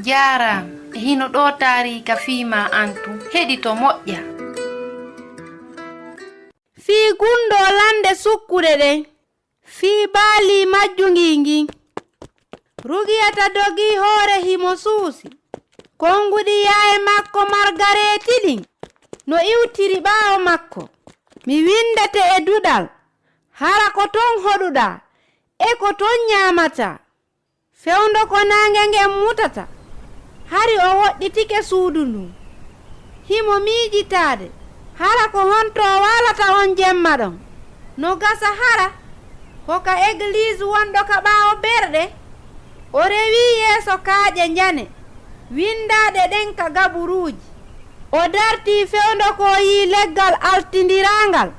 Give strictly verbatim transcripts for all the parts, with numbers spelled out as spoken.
Jaaraama. E hino ɗoo taariika fii maa an tun. Heɗito moƴƴa. Fii gunndoo lannde sukkuɗe ɗen. Fii baalii majjungii ngin. Rugiyata dogii hoore himo suusi. Konnguɗi yaaye makko Margareeti ɗin no iwtiri ɓaawo makko. Mi winndete e duɗal. Hara ko ton hoɗuɗaa. E ko ton ɲaamataa. Fewndo ko naange ngen mutata, hari o woɗɗitike suudu ndun. Himo miijitaade, hara ko honto o waalata on jemma ɗon? No gasa hara ko ka egliis wonɗo ka ɓaawo berɗe? O rewii yeeso kaaƴe njane winndaaɗe ɗen ka gaburuuji. O dartii fewndo ko o yi'i leggal altindiraangal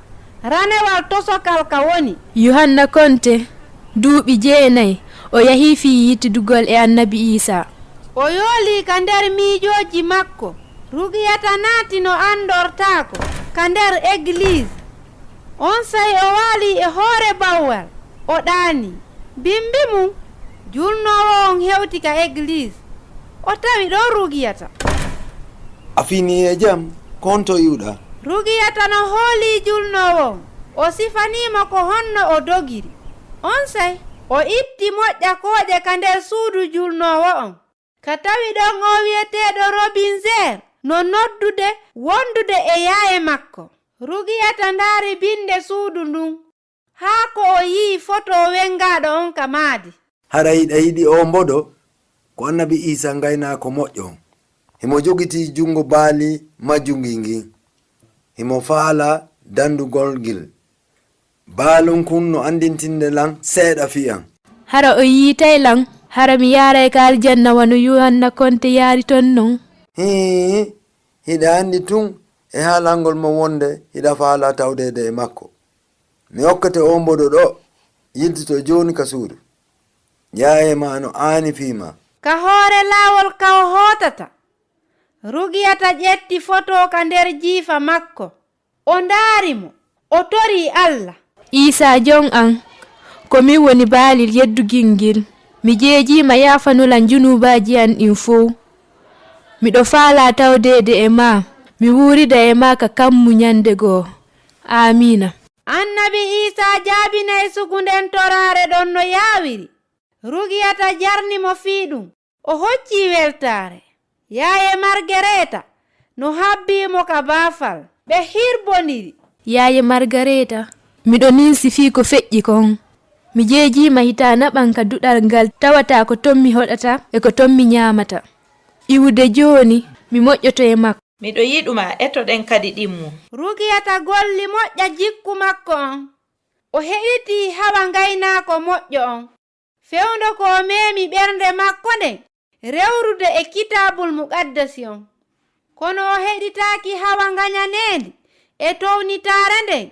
ranewal tosokal ka woni. Yuhanna Konte, duuɓi jeenay, o yahii fii yiitidugol e Annabi Iisaa. O yoolii ka nder miijooji makko, Rugiyata naati no anndortaako ka nder egliis. Onsay o waalii e hoore bawwal, o ɗaanii. Bimbi mun, julnoowo on hewti ka egliis. O tawi ɗon Rugiyata. A finii e jam, ko honto iwɗaa? Rugiyata no hoolii julnoowo on, o sifanii mo ko honno o dogiri. Onsay, o itti moƴƴa kooƴe ka nder suudu julnoowo on. Ka tawi ɗon oo wi'eteeɗo Robinzer no noddude wondude e yaaye makko. Rugiyata ndaari binnde suudu ndun. Haa ko o yi'i foto wengaaɗo on ka maadi. Hara hiɗa yiɗi oo mboɗo? Ko Annabi Iisaa ngaynaako moƴƴo on. Himo jogitii junngo baali majjungii ngin. Himo faalaa danndugol ngil. Baalun kun no anndintinde lan seeɗa fii an. Hara o yiitay lan, hara mi yaaray ka aljanna wano Yuhanna Konte yaari ton non. Hii, hiɗa anndi tun e haalangol mo wonde hiɗa faalaa tawdeede e makko. Mi hokkete oo mboɗo ɗoo, yiltito jooni ka suudu. Yaaye maa no aani fii maa. Ka hoore laawol ka o hootata, Rugiyata ƴetti foto ka nder jiifa makko. O ndaari mo, o torii Alla. Iisaa Jon an, ko min woni baalil yeddugil ngil. Mi jeejii ma yaafanolan junuubaaji an ɗin fow. Miɗo faalaa tawdeede e maa, mi wuurida e maa ka kammu ɲande goo. Aamiina. Annabi Iisaa jaabinay sugu nden toraare ɗon no yaawiri. Rugiyata jarni mo fii ɗun. O hoccii weltaare. Yaaye Margareeta no habbii mo ka baafal. Ɓe hirbondiri. Yaaye Margareeta, miɗo ninsi fii ko feƴƴi kon. Mi jeejii ma hitaa naɓan ka duɗal ngal tawata ko ton mi hoɗata e ko ton mi ɲaamata. Iwude jooni, mi moƴƴoto e makko. Miɗo yiɗu ma, etoɗen kadi ɗimmo. Rugiyata golli moƴƴa jikku makko on. O heɗitii hawa ngaynaako moƴƴo on. Fewndo ko o meemi ɓernde makko nden rewrude e Kitaabul Muqaddasi on. Kono o heɗitaaki hawa ngaɲaneendi e townitaare nden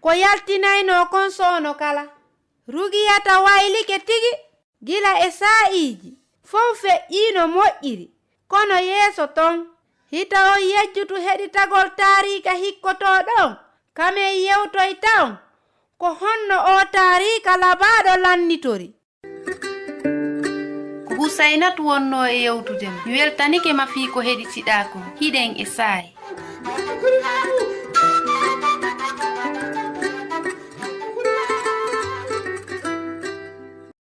ko yaltinaynoo kon soono kala. Rugiyata waylike tigi gila e saa'iiji fow feƴƴii no moƴƴiri, kono yeeso ton. Hita on yejjutu heɗitagol taariika hikkotooɗo on, ka men yewtoyta on ko honno oo taariika labaaɗo lannitori. Ko Husaynatu wonnoo e yewtude ma. Mi weltanike ma fii ko heɗitiɗaa kon. Hiɗen e saa'i.